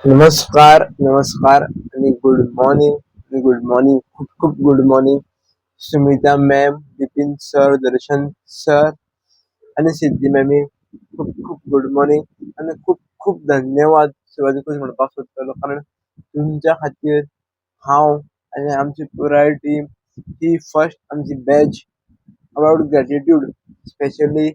नमस्कार, नमस्कार आणि गुड मॉर्निंग, गुड मॉर्निंग, खूप खूप good morning Sumita ma'am, Bipin sir, Darshan sir आणि सिद्धी मॅमी. खूप खूप गुड मॉर्निंग आणि खूप खूप धन्यवाद. सुरवातीकूच म्हणपाक सोदतलो, कारण तुमच्या खातीर हांव आनी आमची पुराय टीम ही फर्स्ट आमची batch about gratitude, specially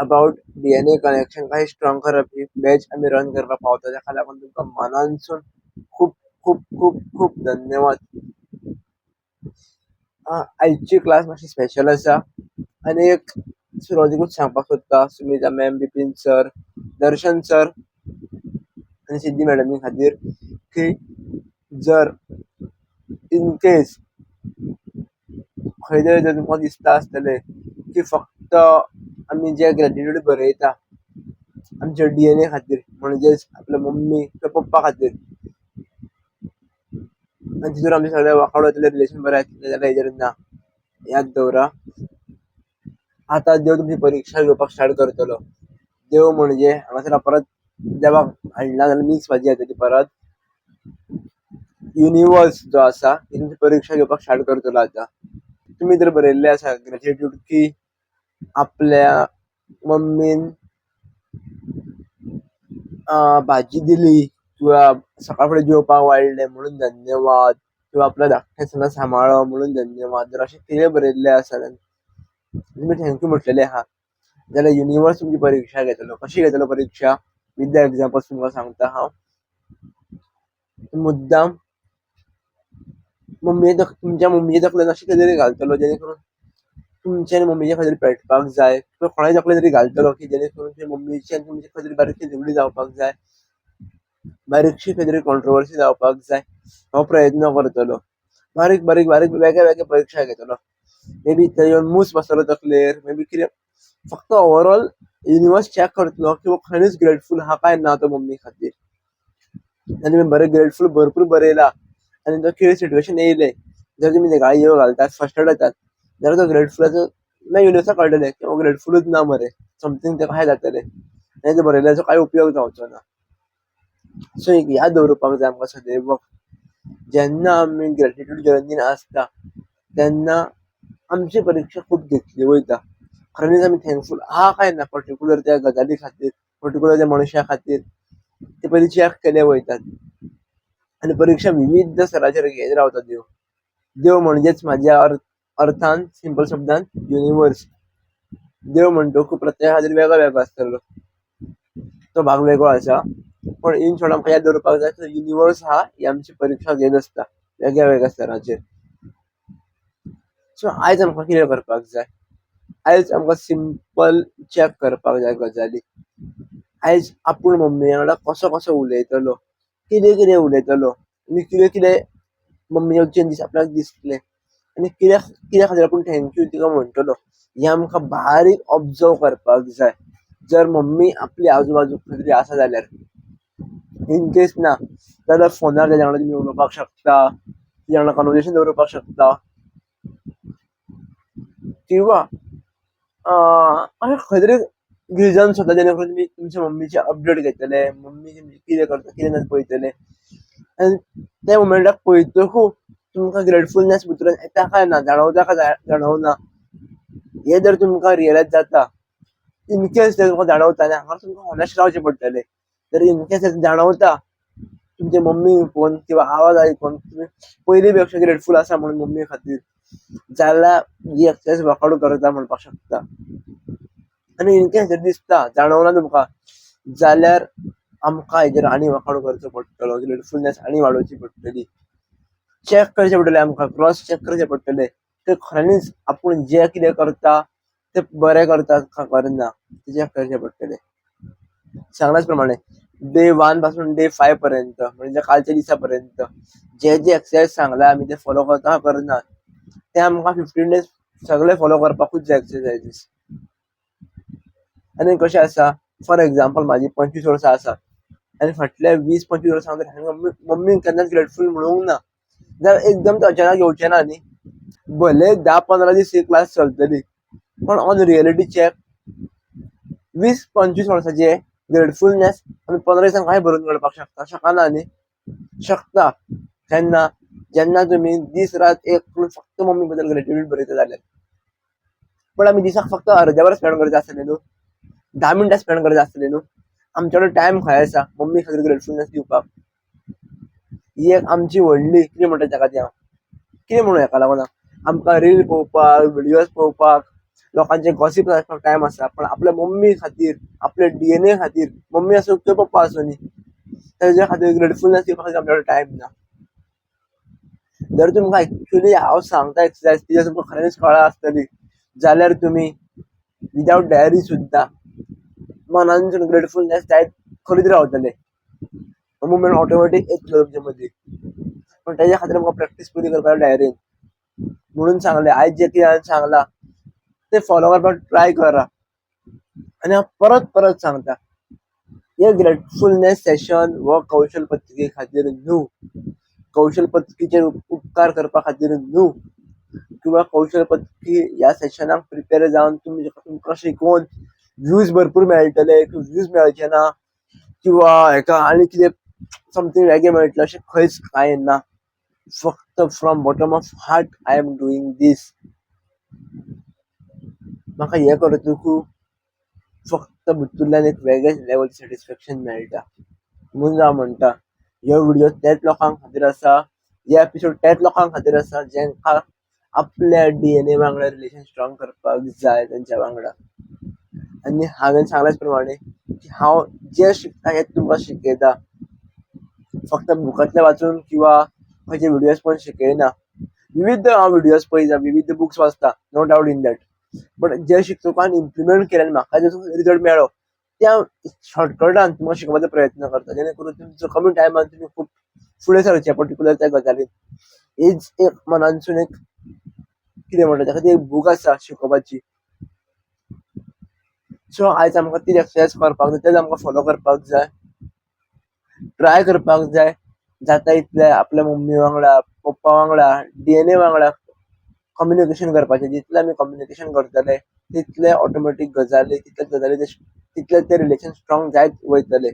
about DNA connection कशें स्ट्रॉंग करप, ही बॅच आमी रन करपाक पावता. ताका लागून तुमकां मनानसून खूब खूब खूब खूब धन्यवाद. आयची क्लास मातशी स्पेशल आसा आनी एक सुरवातीकूच सांगपाक सोदता Sumita ma'am, Bipin sir, Darshan sir आनी सिद्धी मॅडमी खातीर की जर इन केस खंय तरी जर तुमकां दिसता आसतलें की फक्त आमी जे ग्रेटिट्यूड बरयता आमच्या DNA खातीर, म्हणजेच आपल्या मम्मी किंवा पप्पा खातीर, आनी तितून आमचे सगळे वर्कआउट जातले, रिलेशन बरें जातलें, जाल्यार हेजेर ना. याद दवरा, आतां देव तुमची परिक्षा घेवपाक स्टार्ट करतलो. देव म्हणजे हांगासर परत देवाक हाडना जाल्यार मिक्स भाजी जातली. परत युनिवर्स जो आसा ती तुमची परिक्षा घेवपाक स्टार्ट करतलो. आतां तुमी जर बरयल्लें आसा ग्रेटिट्यूड की आपल्या मम्मीन भाजी दिली किंवा सकाळ फुडें जेवपाक वाडलें म्हणून धन्यवाद, किंवा आपल्या धाकट्या आसतना सांबाळ्ळो म्हणून धन्यवाद, जर अशें कितें बरयल्लें आसा तुमी thank you म्हटलेलें आहा जाल्यार युनिवर्स तुमची परिक्षा घेतलो. कशी घेतलो परिक्षा? विथ the example तुमकां सांगता हांव. मुद्दाम मम्मी, तुमच्या मम्मीच्या तकलेन अशें कितें तरी घालतलो जेणे करून तुमच्या आनी मम्मीच्या खंय तरी पेटपाक जाय, किंवा कोणाय तकलेन तरी घालतलो की जेणे करून तुमच्या मम्मीची आनी तुमची खंय तरी बारीकशी झगडी जावपाक जाय, बारीकशी खंय तरी कॉन्ट्रोवर्सी जावपाक जाय. हो प्रयत्न करतलो. बारीक बारीक बारीक वेगळे वेगळे परिक्षा घेतलो. मे बी थंय येवन मूस बसतलो तकलेर, मे बी कितें. फक्त ओवरऑल युनिवर्स चॅक करतलो की हो खरेंच ग्रेटफूल आहा काय ना तो मम्मी खातीर. आनी तुमी बरें ग्रेटफूल भरपूर बरयला आनी तो कितें सिट्युएशन येयलें, जर तुमी तेका यो घालतात, फ्रस्ट्रेट जातात, जाल्यार तो ग्रेटफुलाचो मागीर युनिवर्साक कळटलें की हो ग्रेटफुलूच ना मरे, समथींग तेका कशें जातलें आनी ते बरयल्याचो कांय उपयोग जावचो ना. सो एक याद दवरपाक जाय आमकां सदैव, जेन्ना आमी ग्रेटिट्यूड जर्नीन आसता तेन्ना आमची परिक्षा खूब घेतली वयता. खऱ्यांनीच आमी थँकफूल आहा काय ना पर्टिक्युलर त्या गजाली खातीर, पर्टिक्युलर त्या मनशा खातीर, ते पयलीं चॅक केले वयतात. आनी परिक्षा विविध स्तराचेर घेत रावता देव. देव म्हणजेच म्हाज्या अर्थान, सिंपल शब्दान, युनिवर्स. देव म्हणटकूच प्रत्येका खातीर वेगळो वेगळो आसतलो, तो भाग वेगळो आसा, पण इन शॉर्ट आमकां याद दवरपाक जाय, युनिवर्स हा ही आमची परिक्षा घेत आसता वेगळ्या वेगळ्या स्तराचेर. सो आयज आमकां कितें करपाक जाय? आयज आमकां सिंपल चॅक करपाक जाय गजाली. आयज आपूण मम्मी वांगडा कसो कसो उलयतलो, कितें कितें उलयतलो आनी कितें कितें मम्मीचे चेंजीस आपल्याक दिसले आनी कित्या कित्या खातीर आपूण thank you तिका म्हणटलो, हें आमकां बारीक ऑब्जर्व करपाक जाय. जर मम्मी आपली आजूबाजू खंय तरी आसा जाल्यार, इन केस ना जाल्यार फोनार तेज्या वांगडा तुमी उलोवपाक शकता, तेज्या वांगडा कॉन्वर्सेशन दवरपाक शकता, किंवा अशें खंय तरी रिजन सोदता जेणे करून तुमी तुमच्या मम्मीचे अपडेट घेतले, मम्मी कितें करता कितें ना पळयतले. आनी त्या मुमेंटाक पळयतकू तुमकां ग्रेटफुलनेस भितर येता काय ना, जाणवता काय जाणवना, हें जर तुमकां रियलायज जाता, इन केस जर तुमकां जाणवता, आनी हांगा तुमकां ऑनेस्ट रावचें पडटलें, जर इन केस जाणवता तुमचे मम्मी पळोवन किंवा आवाज आयकून तुमी पयलीं पेक्षा ग्रेटफूल आसा म्हणून मम्मी खातीर, जाल्यार ही एक्सरसाइज वर्कआउट करता म्हणपाक शकता. आनी इन केस जर दिसता, जाणवना तुमकां, जाल्यार आमकां हेजेर आनी वर्कआउट करचो पडटलो, ग्रेटफुलनेस आनी वाडोवची पडटली. चॅक करचें पडटलें आमकां, क्रॉस चॅक करचें पडटलें की खऱ्यांनीच आपूण जें कितें करता तें बरें करता काय करना, तें चॅक करचें पडटलें. सांगल्याच प्रमाणे डे 1 पासून डे 5 पर्यंत, म्हणजे कालच्या दिसा पर्यंत जे जे एक्सरसाइज सांगला आमी ते फॉलो करता करना, ते आमकां 15 डेज सगळे फॉलो करपाकूच जाय एक्सरसाइजीस. आनी कशें आसा, फॉर एग्जाम्पल म्हाजी 25 वर्सां आसा आनी फाटल्या 20-25 वर्सां हांवें मम्मीक केन्नाच ग्रेटफूल म्हणूंक ना, जाल्यार एकदम ते अचानक येवचें ना न्ही. भले 10-15 दीस ही क्लास चलतली, पण ऑन रियलिटी चॅक 20-25 वर्सांचे ग्रेटफुलनेस आमी 15 दिसांक कशें भरून काडपाक शकता? शकना न्ही? शकता. केन्ना? जेन्ना तुमी दीस रात एक करून फक्त मम्मी बद्दल ग्रेटिट्यूड बरयता जाल्यार. पण आमी दिसाक फक्त अर्द्या वर स्पेंड करता आसतले न्हू, 10 मिनटां स्पेंड करता आसतले न्हू. आमचे कडेन टायम खंय आसा मम्मी खातीर ग्रेटफुलनेस दिवपाक? ही एक आमची व्हडली कितें म्हणटा ताका ती, हांव कितें म्हणूं हेका लागून, आमकां रील पळोवपाक, व्हिडियोज पळोवपाक, लोकांचे गॉसीप आसपाक टायम आसा, पण आपल्या मम्मी खातीर, आपल्या DNA खातीर, मम्मी आसूं किंवा पप्पा आसूं न्ही, तेज्या खातीर ग्रेटफुलनेस दिवपा खातीर आमचे कडेन टायम ना. जर तुमकां एक्चुअली हांव सांगता एक्सरसाइज ती जर तुमकां खऱ्यांनीच कळ्ळा आसतली जाल्यार तुमी विदावट डायरी सुद्दां मनानसून ग्रेटफुलनेस जायत करीत रावतले. मुवमेंट ऑटोमॅटीक येतलो तुमचे मदीं. पण तेज्या खातीर आमकां प्रॅक्टीस पयली करपाक डायरीन म्हणून सांगलें. आयज जें कितें हांवें सांगलां तें फॉलो करपाक ट्राय करा. आनी हांव परत परत सांगता, हे ग्रेटफुलनेस सेशन हो कौशल पत्रिके खातीर न्हू, कौशल पत्रिकेचेर उपकार करपा खातीर न्हू, किंवा कौशल पत्रिके ह्या सेशनाक प्रिपेर जावन तुमी तुमकां शिकोवन व्यूज भरपूर मेळटले किंवा व्यूज मेळचे ना किंवा हेका आनी कितें समथींग वेगळें मेळटलें, अशें खंयच कांय ना. फक्त from bottom of heart I am doing this. म्हाका हें करतकू फक्त भितूरल्यान एक वेगळेच लेवल सॅटिस्फॅक्शन मेळटा. म्हणून हांव म्हणटा, ह्यो व्हिडियो त्याच लोकां खातीर आसा, हे एपिसोड त्याच लोकां खातीर आसा जेंकां आपल्या DNA वांगडा रिलेशन स्ट्रॉंग करपाक जाय तेंच्या वांगडा. आनी हांवें सांगल्याच प्रमाणे की हांव जें शिकता हें तुमकां शिकयता. फक्त बुकांतले वाचून किंवा खंयचे व्हिडियोज पळोवन शिकयना. विविध हांव व्हिडियोज पळयता, विविध बुक्स वाचता, no doubt in that. But जे शिकतकू आनी इम्प्लिमेंट केलें आनी म्हाका जो रिजल्ट मेळ्ळो त्या शॉर्टकटान तुमकां शिकोवपाचो प्रयत्न करता, जेणे करून तुमचो कमी टायमान तुमी खूब फुडें सरचे पर्टिक्युलर त्या गजालीन. हीच एक मनानसून एक कितें म्हणटा ताका ती एक भूक आसा शिकोवपाची. सो आयज आमकां ती एक्सरसाइज करपाक जाय, तेच आमकां फॉलो करपाक जाय, ट्राय करपाक जाय. जाता इतलें आपल्या मम्मी वांगडा, पप्पा वांगडा, DNA वांगडा कम्युनिकेशन करपाचें. जितलें आमी कम्युनिकेशन करतले तितले ऑटोमॅटीक गजाली, तितले गजाली, तितले ते रिलेशन स्ट्रॉंग जायत वयतले.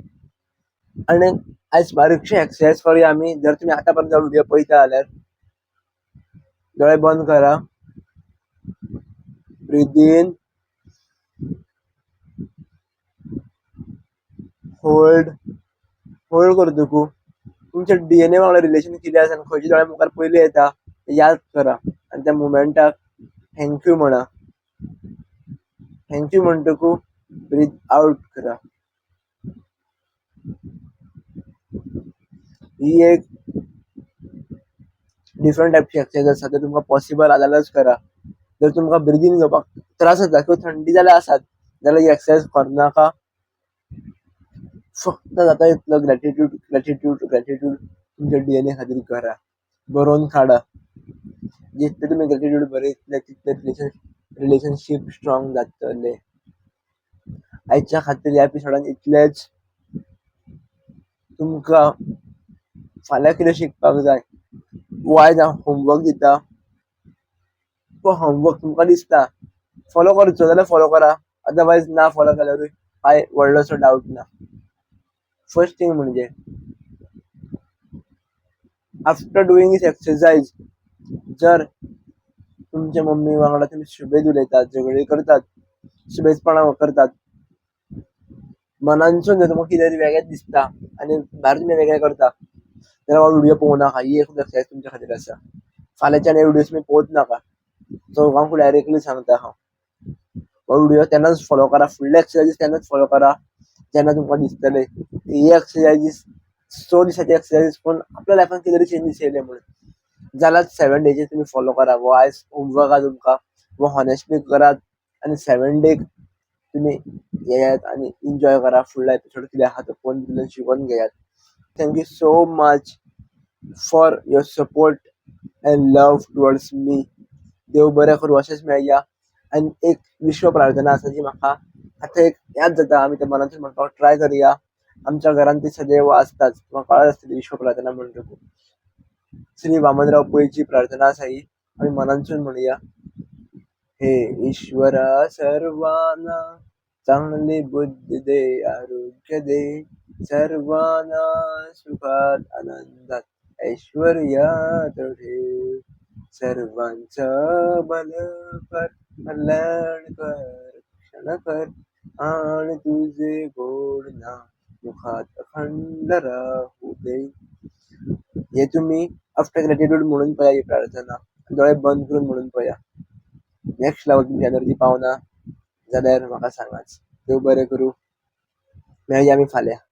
आनी आयज बारीकशी एक्सरसाइज करूया आमी. जर तुमी आतां पर्यंत व्हिडियो पळयता जाल्यार दोळे बंद करा, ब्रीद इन, होल्ड, होल्ड करतकू तुमच्या DNA वांगडा रिलेशन कितें आसा आनी खंयच्या दोळ्या मुखार पयलीं येता तें याद करा आनी त्या मुमेंटाक thank you म्हणा. Thank you म्हणटकू ब्रीद आवट करा. ही एक डिफरंट टायपची एक्सरसाइज आसा. जर तुमकां पॉसिबल आसा जाल्यारच करा. जर तुमकां ब्रिदींग घेवपाक त्रास जाता किंवा थंडी जाल्यार आसात जाल्यार ही एक्सरसाइज करनाका. फक्त जाता इतलो ग्रॅटिट्यूड, ग्रॅटिट्यूड, ग्रॅटिट्यूड तुमच्या DNA खातीर करा. बरोवन काडा. जितले तुमी ग्रॅटिट्यूड बरयतले तितले रिलेशनशीप स्ट्रॉंग जातले. आयच्या खातीर ह्या एपिसोडान इतलेच. तुमकां फाल्यां कितें शिकपाक जाय वो आयज हांव होमवर्क दिता, तो होमवर्क तुमकां दिसता फॉलो करचो जाल्यार फॉलो करा, अदरवायज ना फॉलो केल्यारूय कांय व्हडलोसो डावट ना. फर्स्ट थिंग म्हणजे आफ्टर डुईंग दीस एक्सरसाइज जर तुमच्या मम्मी वांगडा तुमी शुभेद उलयतात, झगडी करतात, सुबेजपणां करतात, मनानसून जर तुमकां कितें तरी वेगळेंच दिसता आनी भायर तुमी वेगळें करता जाल्यार हो व्हिडियो पळोवं नाका. ही एक एक्सरसाइज तुमच्या खातीर आसा. फाल्यांच्यान हे व्हिडियोज तुमी पळोवच नाका. चौगांकूय डायरेक्टली सांगता हांव, हो व्हिडियो तेन्नाच फॉलो करा, फुडले एक्सरसाइजीस तेन्नाच फॉलो करा जेन्ना तुमकां दिसतले की ही एक्सरसाइजीस 100 दिसाची एक्सरसाइज पण आपल्या लायफान कितें तरी चेंजीस येयले म्हणून. जाल्यार 7 डेज तुमी फॉलो करा. हो आयज होमवर्क आहा तुमकां, हो हॉनेस्टली करात आनी 7 डे तुमी येयात आनी एन्जॉय करा. फुडलो एपिसोड कितें आहा तो पळोवन शिकोवन घेयात. Thank you so much for your support and love towards me. देव बरें करूं, अशेंच मेळया. आनी एक विश्व प्रार्थना आसा जी म्हाका आतां एक याद जाता, आमी ते मनांतून म्हणपाक ट्राय करुया. आमच्या घरान ती सदैव आसताच, तुमकां कळत आसतली विश्व प्रार्थना म्हणटकूच. श्री वामनराव पैची प्रार्थना आसा ही, आमी मनांतसून म्हणुया. हे ईश्वरा सर्वाना चांगली बुद्धी दे, आरोग्य दे, सर्वांना सुखात आनंदात ऐश्वर्यात ठेव. सर्वांचं भलं कर, कल्याण कर, रक्षण कर आणि तुझे गोड नाव मुखात अखंड राहू दे. हे तुमी आफ्टर ग्रॅटिट्यूड म्हणून पळया ही प्रार्थना. दोळे बंद करून म्हणून पळया. नेक्स्ट लेवल तुमची एनर्जी पावना जाल्यार म्हाका सांगाच. देव बरें करूं. मेळया आमी फाल्यां.